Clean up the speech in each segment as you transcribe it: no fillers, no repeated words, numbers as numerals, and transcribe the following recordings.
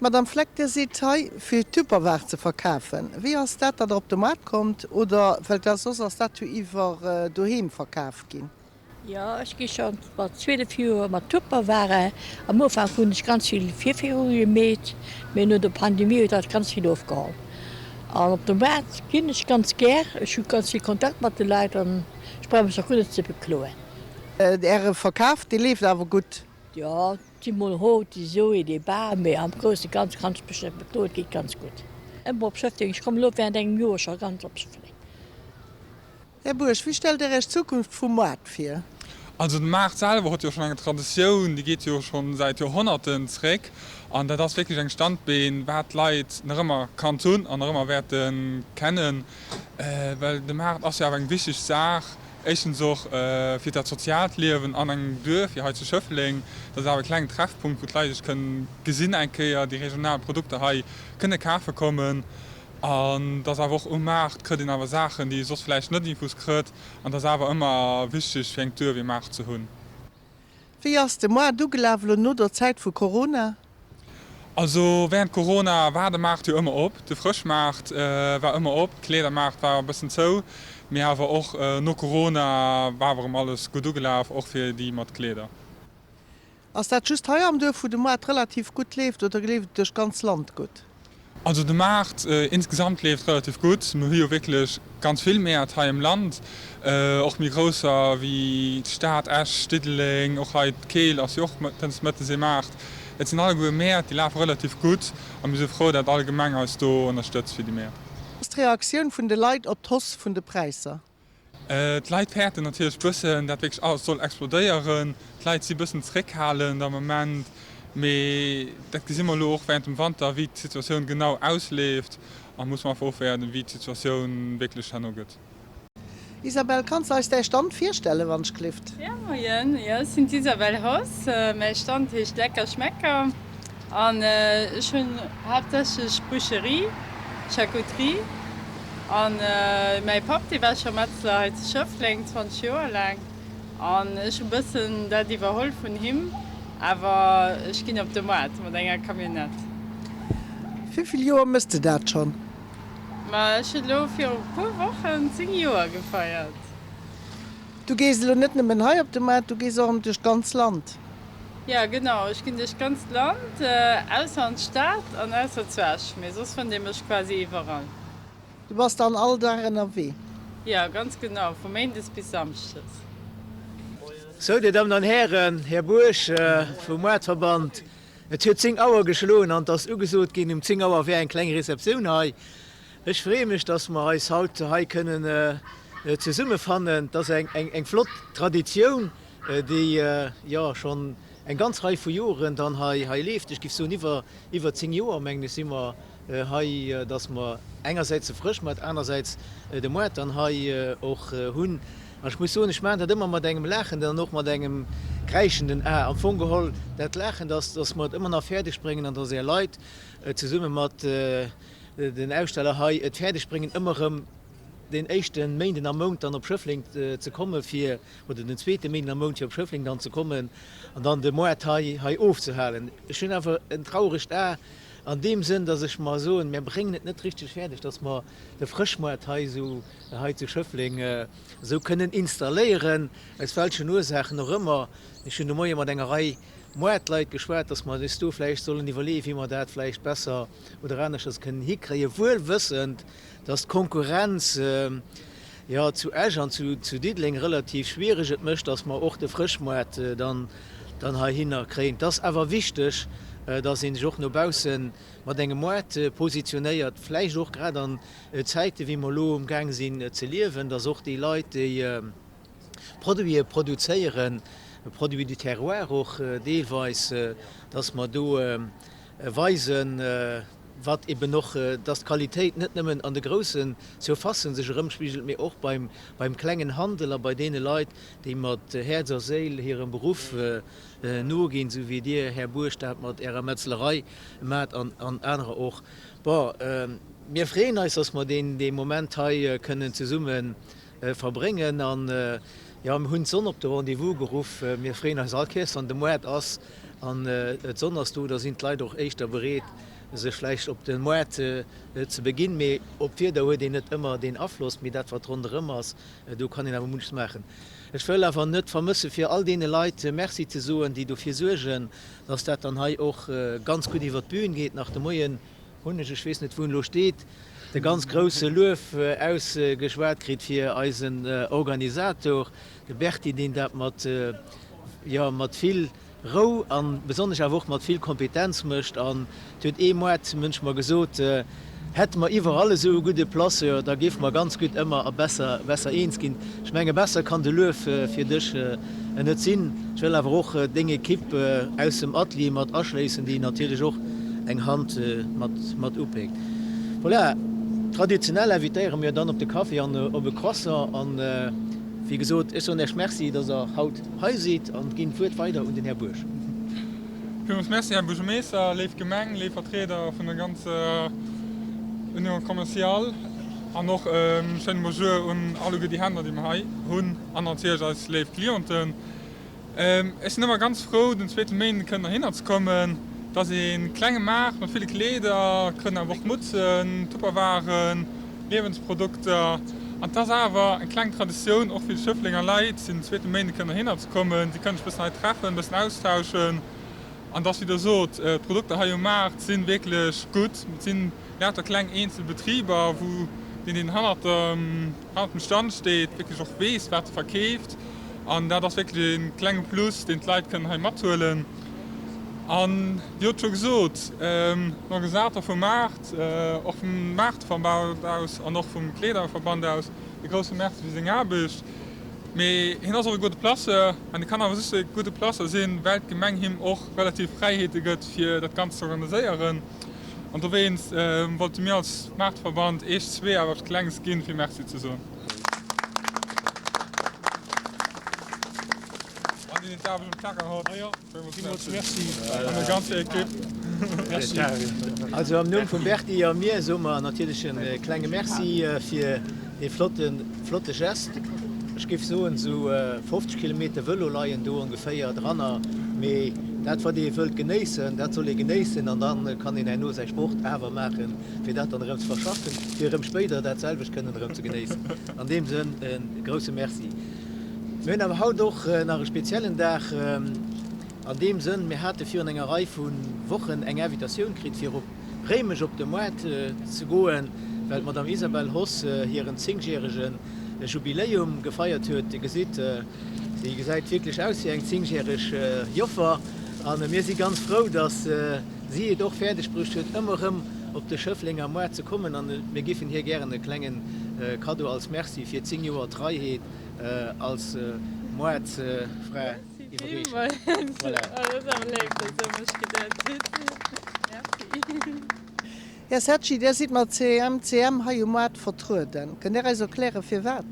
Madame Fleck, Dir sidd hei fir Tupperware ze verkafen. Wéi ass dat, datt Der op de Moart kommt oder, well dat soss ass dat jo iwwer doheem verkaf ginn? Jo, ech gi scho mat 12 Joer mat Tupperware. Am Ufank hunn ech ganz vill Virféierunge gemeet, mee no der Pandemie huet dat ganz vill ofgeholl. An op de Moart ginn ech ganz gär. Ech hu ganz vill Kontakt mat de Leit an ech brauch mech och guer net ze bekloen. Äre Verkaf, dee leeft awer gutt? Jo, Et si mol haut déi sou ee Debat, mee am grousse Ganze kann ech mech net bekloen, et geet ganz gutt. Ëmmer op Schëffleng, ech kommen elo während engem Joer scho ganz op Schëffleng. Här Buerg, wéi stellt Dir Iech d'Zukunft vum Moart vir? Also de Maart selwer huet jo schonn eng Traditioun, déi geet jo schonn säit Joerhonnerten zréck an dat ass wierklech eng Standbeen, wat d'Leit nach ëmmer kannt hunn an nach ëmmer wäerte kennen, well de Maart ass jo awer eng wichteg Saach Éischtens och fir dat soziaalt Liewen an engem Duerf wéi hei zu Schëffleng. Dat ass awer e klengen Treffpunkt, wou d'Leit sech kënnen gesinn eng Kéier, déi regional Produkter hei kënne kafe kommen. An et ass awer och um Maart kritt een awer Saachen, déi ee soss vläicht net iergendwous kritt. An et ass awer ëmmer wichteg fir engt Duerf ee Maart ze hunn. Wéi ass de Moart ugelaf elo no der Zäit vu Corona? Also während Corona war de Maart jo ëmmer op, de Frëschmaart war ëmmer op, d'Kleedermaart war e bëssen zou, mee awer och no Corona war awer erëm alles gutt ugelaf, och fir déi mat Kleeder. Ass dat just hei am Duerf wou de Moart relativ gutt leeft oder leeft et duerch d'ganz Land gutt? Also de Maart insgesamt leeft relativ gutt. Mir hu jo wierklech ganz vill Mäert hei am Land, och méi grousser wéi d'Stad Esch, Diddeleng, och hei d'Keel ass jo och mëttens mëttes ee Maart. Et sinn alleguer Mäert, déi lafe relativ gutt a mir si frou, dat all Gemeng eis do ënnerstëtzt fir déi Mäert. Ass d'Reaktioun vun de Leit op d'Hausse vun de Präisser? D'Leit fäerten natierlech bëssen, dat wierklech alles soll explodéieren. D'Leit si bëssen zeréckhalend am Moment, mee dat gesi mer elo och wärend dem Wanter, wéi d'Situatioun genau ausleeft a musse mer einfach ofwäerden, wéi d'Situatioun wierklech herno gëtt. Isabelle, kanns de eis däi Stand virstellen, wann ech glift? Jo, moien, jo, ech sinn d'Isabelle Hoss. Mäi Stand heescht Lecker Schmecker an ech hunn haaptsächlech Boucherie, Charcuterie an mäi Papp, dee war scho Metzler hei zu Schëffleng 20 Joer laang an ech hu bëssen dat iwwerholl vun him, awer ech ginn op de Moart mat enger Camionnette. Wéivill Joer mëss de dat schonn? Ma ech hunn elo viru puer Wochen 10 Joer gefeiert. Du gees elo net nëmmen hei op de Moart, du gees och duerch d'ganz Land? Jo genau, ech ginn duerch d'ganzt Land, ausser an d'Stad an ausser zu Esch, mee soss fënnt ee mech quasi iwwerall. Du bass dann all Dag ënnerwee? Jo, ganz genau, vu Méindes bis Samschdes. Sou, Dir Dammen an Hären, Här Buerg vum Moartverband, et huet 10 Auer geschloen an et ass ugesot ginn, um 10 Auer wär eng kleng Receptioun hei. Ech freeë mech, dass mer eis haut hei kënnen zesummefannen. Et ass eng flott Traditioun, déi jo schonn eng ganz Rei vu Joren dann hei leeft. Ech géif soen, iwwer iwwer 10 Joer, mengen ech, si mer hei, dass mer engersäits de Frëschmaart, anersäits de Moart dann hei och hunn. An ech muss soen, ech maachen dat ëmmer mat engem laachenden an och mat engem kräischenden A. Am Fong geholl dat Laachend ass, dass mer et ëmmer nach fäerdeg bréngen an dass Är Leit zesumme mat den Aussteller hei et fäerdeg bréngen, ëmmer erëm deen éischte Méinden am Mount dann op Schëffleng ze komme fir, oder den zweete Méinden am Mount fir op Schëffleng dann ze kommen an dann de Moart hei hei ofzehalen. Ech hunn awer en trauregt A an deem Sënn, dass ech mer soen, mir bréngen et net richteg fäerdeg, dass mer de Frëschmoart hei esou hei zu Schëffleng esou kënnen installéieren, aus welchen Ursaachen och ëmmer. Ech hunn de Moie mat enger Rei Moartleit geschwat, dass mer eis do vläicht sollen iwwerleeën, wéi mer dat vläicht besser oder aneschters kënnen hikréien, wuel wëssend, dass d'Konkurrenz jo zu Esch an zu Diddeleng relativ schwiereg et mécht, dass mer och de Frëschmoart dann dann heihinner kréien. Et ass awer wichteg, dass ee sech och no bausse mat engem Moart positionéiert, vläicht och grad an Zäite wéi mer elo umgaang sinn ze liewen, dass och déi Leit, déi Produite produzéieren, Produits du terroir och deelweis, dass mer do weisen, wat eben och, dass d'Qualitéit net nëmmen an de groussen Surfacen sech erëmspigelt, mee och beim, beim klengen Handel a bei deene Leit, déi mat Häerz a Séil hirem Beruff noginn, esou wéi Dir, Här Buerg, dat mat Ärer Metzlerei maacht an anerer och. Bon, mir freeën eis, dass mer deen, dee Moment hei kënnen zesumme. verbréngen. An jo, mir hunn d'Sonn op de Rendez-vous geruff. Mir freeën eis all Kéiers, wann de Moart ass an d'Sonn ass do, da sinn d'Leit och éischter bereet, sech vläicht op de Moart ze beginn. Mee op d'Wieder huet een net ëmmer deen Afloss, mee dat wat ronderëm ass, do kann een awer munches maachen. Ech wëll awer net vermësse fir all deene Leit Merci ze soen, déi dofir suergen, dass dat dann hei och ganz gutt iwwert d'Bühn geet. Nach de Moien hunn ech, ech weess net wou en elo steet, de ganz grousse Luef ausgeschwat kritt fir eisen Organisator, de Berti, deen dat mat, jo, mat vill Rou a besonnesch awer och mat vill Kompetenz mécht. An et huet ee Moartmënsch mer gesot, Hätte mer iwwerall esou e gudde Placeur, da géife mer ganz gutt ëmmer a besser, besser eens ginn. Ech menge besser kann de Luef fir dech net sinn. Ech wëll awer och deng Ekipp aus dem Atelier mat aschléissen, déi natierlech och eng Hand mat, mat upéckt. Voilà, traditionell invitéiere mir dann op de Café an op e Croissant. An wéi gesot, ech soen Iech Merci, dass Der haut hei sidd an ginn d'Wuert weider un den Här Buerg. Villmools Merci, Här Buergermeeschter, léif Gemeng, léif Vertrieder vun der ganzer Union commerciale an och e schéine Bonjour un alleguer déi Händler, déi mer hei hunn an natierlech eis léif Clienten. Ech sinn ëmmer ganz frou, den zweete Méinden kënnen heihinner ze kommen. Et ass e klenge Maart mat ville Kleeder, kënnen awer och Mutzen, Tupperwaren, Liewensprodukter. An et ass awer eng kleng Traditioun, och fir déi Schëfflenger Leit, sinn den zweete Méinden kënnen heihinner ze kommen. Si kënnen sech e bëssen hei treffen, e bëssen austauschen. An et ass, wéi Der sot, d'Produkter hei um Maart si wierklech gutt. Et sinn lauter kleng eenzel Betriber, wou deen, deen hannert dem hannert dem Stand steet, wierklech och weess, wat e verkeeft. An dat ass wierklech e klenge Plus, deen d'Leit kënnen hei mathuelen. An Dir hutt scho gesot, den Organisator vum Maart, och vum Maartverband aus an och vum Kleederverband aus, e grousse Merci fir seng Aarbecht. Mee hien ass och e gudde Placeur an e kann awer just e gudde Placeur sinn, well d'Gemeng him och relativ Fräiheete gëtt, fir dat Ganzt ze organiséieren. An dowéinst wollte mir als Maartverband Iech zwee awer eppes Klenges ginn, fir Merci ze soen. An deen d'Aarbecht um Terrain hott, villmools Merci an der ganzer Ekipp. Merci. Also am Numm vum Berti a mir soe mer natierlech e klenge Merci fir dee flotte, flotte Geste. Ech géif soen, esou 50 Kilometer Vëlo leien do ongeféier dranner. Mee dat, wat ee wëllt genéissen, dat soll ee genéissen an da kann een herno säi Sport awer maachen, fir dat dann erëm ze verschaffen, fir erëm spéider dat selwecht kënnen erëm ze genéissen. An deem Sënn e grousse Merci. Mir hunn awer haut och nach e speziellen Dag an deem Sënn, Mir hate virun enger Rei vu Wochen eng Invitatioun kritt, fir op Réimech op de Moart ze goen, well d'Madame Isabelle Hoss hiren zéngjärege Jubiläum gefeiert huet. Dir gesitt, si gesäit wierklech aus wéi eng zéngjäreg Joffer. A mir si ganz frou, dass si et och fäerdeg bruecht huet, ëmmer erëm op de Schëfflenger Moart ze kommen. A mir giffen hir gären e klenge Kaddo als Merci fir 10 Joer Treiheet als Moartsfra iwwerreechen. Voilà. Här Secci, Dir sidd mat CMCM hei um Moart vertrueden. Kënnt Dir eis erklären, firwat?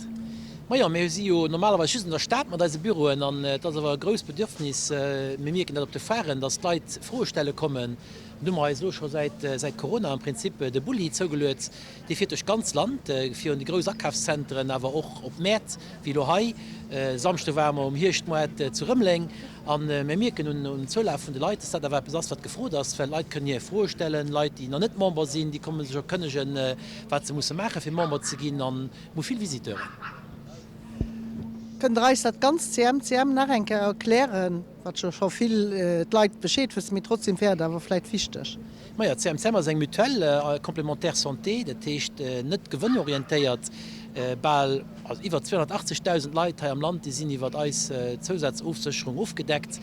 Majo, mir si jo normalerweis just an der Stad mat eise Büroen an et ass awer e grousst Bedürfnis, mir mierken dat op de Foiren, dass d'Leit Froe stelle kommen. An do hu mer eis elo scho säit säit Corona am Prinzip de Bulli zougeluet. Dee fiert duerch d'ganz Land, virun déi grouss Akafszentren, awer och op Mäert, wéi elo hei. E Samschde ware mer um Hierschtmoart zu Rëmeleng. A mir mierken un um Zoulaf vun de Leit, dass dat awer eppes ass, wat gefrot ass, well d'Leit kënnen hir Froe stellen. Leit, déi nach net Member sinn, déi komme sech erkënnegen, wat se musse maachen, fir Member ze ginn. A mir hu vill Visiteuren. Kënnt Der eis dat ganzt CMCM nach eng Kéier erklären, wat jo scho vill d'Leit Bescheed wëssen, mee trotzdem wär et awer vläicht wichteg? Majo, d'CMCM ass eng Mutuelle complémentaire santé, dat heescht net gewënnorientéiert. Bal, also iwwer 280.000 Leit hei am Land, déi sinn iwwer eis Zousazofsécherung ofgedeckt.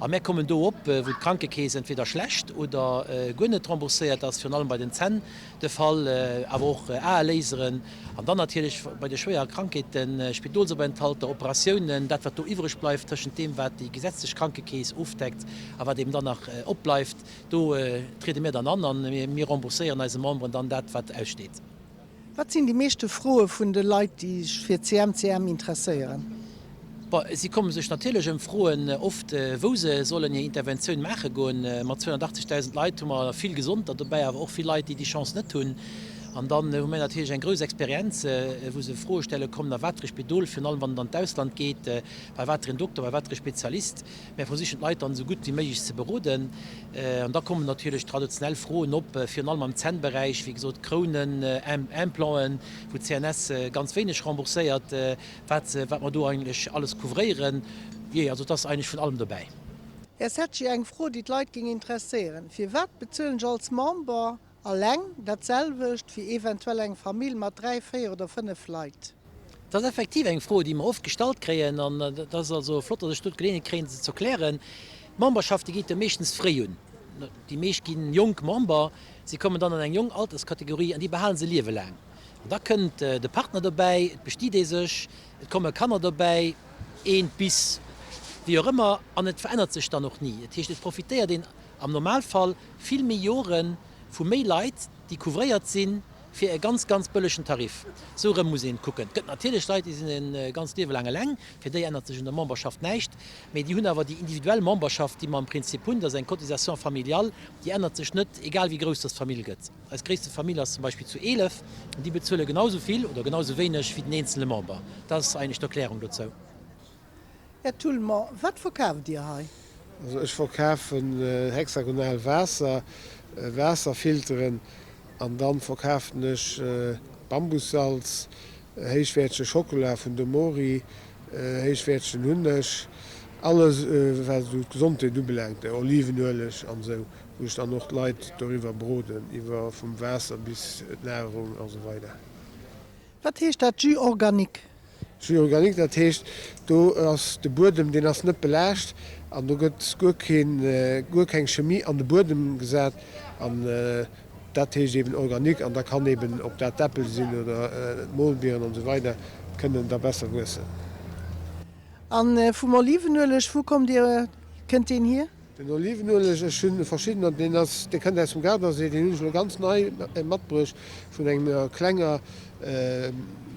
A mär kommen do op, wou d'Krankekeess entweder schlecht oder guer net rembourséiert ass, virun allem bei den Zänn de Fall, awer och Aelaseren an dann natierlech bei de schwéiere Krankheeten, Spidolsopenthalter, Operatiounen, dat wat do iwwreg bleift tëschent deem wat déi gesetzlech Krankekeess ofdeckt a wat eben dann nach opbleift. Do triede mir dann an a mir rembourséieren eise Memberen dann dat, wat aussteet. Wat sinn déi meeschte Froe vun de Leit, déi sech fir CMCM interesséieren? Bon, si komme sech natierlech ëm Froen oft, wou se sollen hir Interventioun maache goen. Mat 280.000 Leit hu mer vill Gesonder dobäi, awer och vill Leit, déi déi Chance net hunn. An dann hu mir natierlech eng grouss Experienz, wou se Froe stelle kommen, a wat fir e Spidol, virun allem wann et an d'Ausland geet, bei wat fir en Dokter, bei wat fir e Spezialist. Mär versichen d'Leit dann esou gutt wéi méiglech ze beroden. An da kommen natierlech traditionell Froen op, virun allem am Zännberäich, wéi gesot Krounen, Implanten, wou d'CNS ganz wéineg rembourséiert, wat wat mer do eigentlech alles couvréieren. Jee, also et ass eigentlech vun allem dobäi. Här Secci, eng Fro, déi d'Leit géing interesséieren, Firwat bezuelen ech als Member alleng dat selwecht wéi eventuell eng Famill mat 3, 4 oder 5 Leit? Dat ass effektiv eng Fro, déi mer oft gestallt kréien, an et ass also flott, datt ech do d'Geleeënheet kréien, se ze erklären. D'Memberschaft, déi geet jo meeschtens fréi un. Déi meescht gi jonk Member, si kommen dann an eng jonk Alterskategorie an déi behale se liewelaang. An da kënnt de Partner dobäi, et bestiet ee sech, et komme Kanner dobäi, eent bis wéi och ëmmer, an et verännert sech dann och ni. Dat heescht, et profitéiert een am Normalfall vill méi Jore vu méi Leit, déi couvréiert sinn, fir e ganz, ganz bëllegen Tarif. Esou erëm muss een et kucken. Et gëtt natierlech Leit, déi sinn e ganzt Liewe laang eleng, fir déi ännert sech un der Memberschaft näischt, mee déi hunn awer déi individuell Memberschaft, déi mer am Prinzip hunn, dat ass eng Cotisation familiale, déi ännert sech net, egal wéi grouss dass d'Famill gëtt. Eis gréisste Famill ass zum Beispill zu 11 an déi bezuele genau sou vill oder genau sou wéineg wéi den eenzele Member. Dat ass eigentlech d'Erklärung dozou. Här Thulman, wat verkaaft Dir hei? Also ech verkafen hexagonal Waasser, Waasserfilteren an dann verkafen ech Bambussalz, héichwäertege Schockela vun Domori, héichwäertegen Hunneg, alles wat esou d'Gesondheet ubelaangt, Olivenueleg an esou. wou ech dann och d'Leit doriwwer beroden, iwwer vum Waasser bis d'Nahrung a sou weider. Wat heescht dat, Jus organique? Jus organique, dat heescht, do ass de Buedem, deen ass net belaascht an do gëtt guer keen, guer keng Chemie an de Buedem gesat an dat heescht eben organique an da kann eben, ob dat d'Äppel sinn oder d'Molbieren an sou weider, kënnen da besser wuessen. A vum Olivenueleg, wou kommt Dir, kënnt deen hier? Den Olivenueleg, ech hunn verschiddener, deen ass, dee kënnt aus dem Gardasee, deen hunn ech elo ganz nei matbruecht vun enger klenger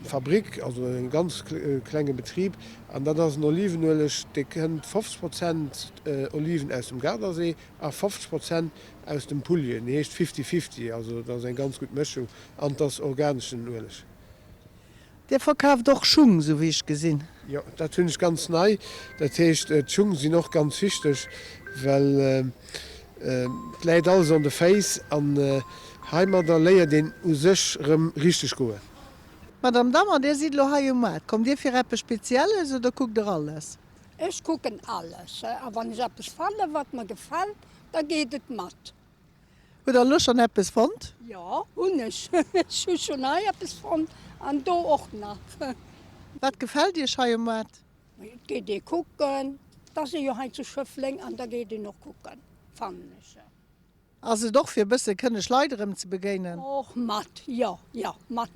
Fabrik, also engem ganz klenge Betrib. An dat ass en Olivenueleg, dee kënnt 50 Prozent Oliven aus dem Gardasee a 50 Prozent aus dem Pullien. Dee heescht Fifty-Fifty, also dat ass eng ganz gutt Mëschung an et ass organeschen Ueleg. Dir verkaaft och Schung, sou wéi ech gesinn. Jo, dat hunn ech ganz nei. Dat heescht, d'Schung sinn och ganz wichteg, well et läit alles an de Féiss an heimadder léiert een u sech erëm richteg goen. Madame Dammer, Dir sidd elo hei um Moart. Kommt Dir fir eppes Spezielles oder kuckt Der alles? Ech kucken alles a wann ech eppes fannen, wat mer gefält, da geet et mat. Hutt der elo schonn eppes fonnt? Jo, hunn ech. Ech hu schonn hei eppes fonnt an do och nach. Wat gefält Iech hei um Moart? Et geet ee kucken. Et ass ee jo hei zu Schëffleng an da geet een och kucken, fannen ech. Ass et och fir e bësse kënneg Leit erëm ze begéinen? Och mat, jo, jo, mat.